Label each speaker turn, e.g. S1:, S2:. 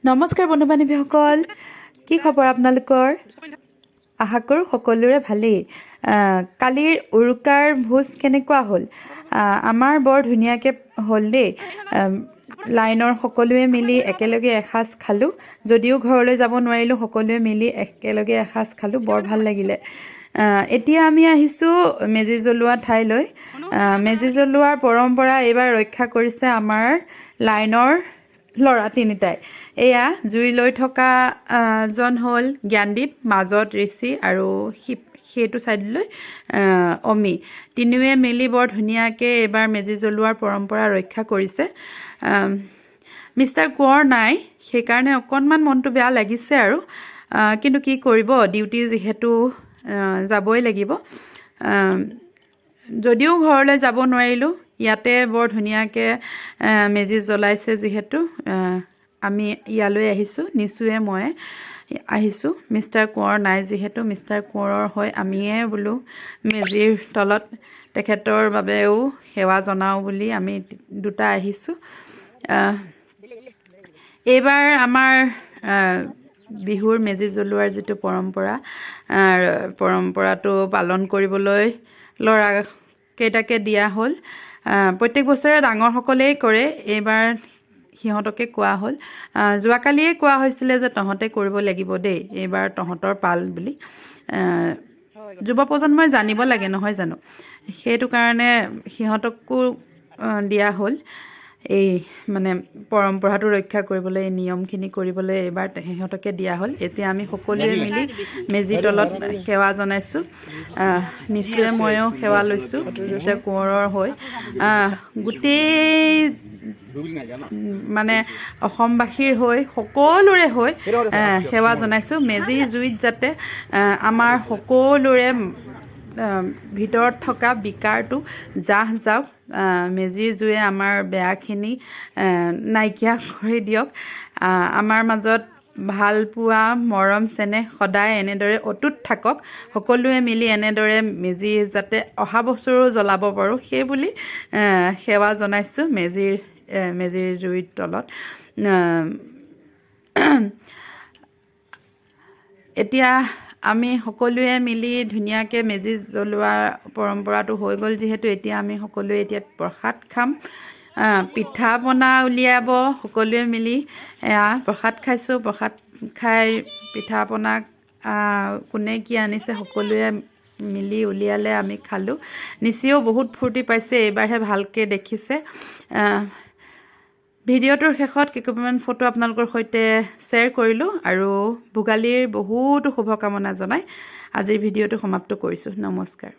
S1: নমস্কাৰ বন্ধু বান্ধৱীসকল, কি খবৰ আপোনালোকৰ? আশা কৰোঁ সকলোৰে ভালেই। কালিৰ উৰুকাৰ ভোজ কেনেকুৱা হ'ল? আমাৰ বৰ ধুনীয়াকৈ হ'ল দেই। লাইনৰ সকলোৱে মিলি একেলগে এসাঁজ খালোঁ। যদিও ঘৰলৈ যাব নোৱাৰিলোঁ, সকলোৱে মিলি একেলগে এসাঁজ খালোঁ, বৰ ভাল লাগিলে। এতিয়া আমি আহিছোঁ মেজি জ্বলোৱা ঠাইলৈ। মেজি জ্বলোৱাৰ পৰম্পৰা এইবাৰ ৰক্ষা কৰিছে আমাৰ লাইনৰ ল'ৰা তিনিটাই। এয়া জুই লৈ থকা জন হ'ল জ্ঞানদীপ, মাজত ঋষি আৰু সেইটো ছাইডলৈ অমি। তিনিওৱে মিলি বৰ ধুনীয়াকৈ এইবাৰ মেজি জ্বলোৱাৰ পৰম্পৰা ৰক্ষা কৰিছে। মিষ্টাৰ কোঁৱৰ নাই, সেইকাৰণে অকণমান মনটো বেয়া লাগিছে আৰু কিন্তু কি কৰিব, ডিউটি যিহেতু যাবই লাগিব। যদিও ঘৰলৈ যাব নোৱাৰিলোঁ, ইয়াতে বৰ ধুনীয়াকৈ মেজি জ্বলাইছে যিহেতু আমি ইয়ালৈ আহিছোঁ। নিচুৱে মই আহিছোঁ। মিষ্টাৰ কোঁৱৰ নাই যিহেতু, মিষ্টাৰ কোঁৱৰৰ হৈ আমিয়ে বোলো মেজিৰ তলত তেখেতৰ বাবেও সেৱা জনাওঁ বুলি আমি দুটা আহিছোঁ। এইবাৰ আমাৰ বিহুৰ মেজি জ্বলোৱাৰ যিটো পৰম্পৰা, পৰম্পৰাটো পালন কৰিবলৈ ল'ৰা কেইটাকে দিয়া হ'ল। প্ৰত্যেক বছৰে ডাঙৰসকলেই কৰে, এইবাৰ সিহঁতকে কোৱা হ'ল। যোৱাকালিয়ে কোৱা হৈছিলে যে তহঁতে কৰিব লাগিব দেই, এইবাৰ তহঁতৰ পাল বুলি। যুৱ প্ৰজন্মই জানিব লাগে, নহয় জানো? সেইটো কাৰণে সিহঁতকো দিয়া হ'ল এই মানে পৰম্পৰাটো ৰক্ষা কৰিবলৈ, এই নিয়মখিনি কৰিবলৈ এইবাৰ সিহঁতকে দিয়া হ'ল। এতিয়া আমি সকলোৱে মিলি মেজিৰ তলত সেৱা জনাইছোঁ। নিচুৱে ময়ো সেৱা লৈছোঁ মিষ্টাৰ কোঁৱৰৰ হৈ, গোটেই মানে অসমবাসীৰ হৈ, সকলোৰে হৈ সেৱা জনাইছোঁ। মেজিৰ জুইত যাতে আমাৰ সকলোৰে ভিতৰত থকা বিকাৰটো জাহ যাওক, মেজিৰ জুয়ে আমাৰ বেয়াখিনি নাইকিয়া কৰি দিয়ক, আমাৰ মাজত ভাল পোৱা, মৰম চেনেহ সদায় এনেদৰে অটুট থাকক, সকলোৱে মিলি এনেদৰে মেজি যাতে অহা বছৰো জ্বলাব পাৰোঁ, সেই বুলি সেৱা জনাইছোঁ মেজিৰ জুইৰ তলত। এতিয়া আমি সকলোৱে মিলি ধুনীয়াকৈ মেজি জ্বলোৱাৰ পৰম্পৰাটো হৈ গ'ল যিহেতু, এতিয়া আমি সকলোৱে এতিয়া প্ৰসাদ খাম, পিঠা পনা উলিয়াব সকলোৱে মিলি। এয়া প্ৰসাদ খাইছোঁ। প্ৰসাদ খাই পিঠা পনা কোনে কি আনিছে সকলোৱে মিলি উলিয়ালে, আমি খালোঁ। নিচিও বহুত ফূৰ্তি পাইছে, এইবাৰহে ভালকৈ দেখিছে। ভিডিঅ'টোৰ শেষত কেইকপিমান ফটো আপোনালোকৰ সৈতে শ্বেয়াৰ কৰিলোঁ আৰু ভোগালীৰ বহুতো শুভকামনা জনাই আজিৰ ভিডিঅ'টো সমাপ্ত কৰিছোঁ। নমস্কাৰ।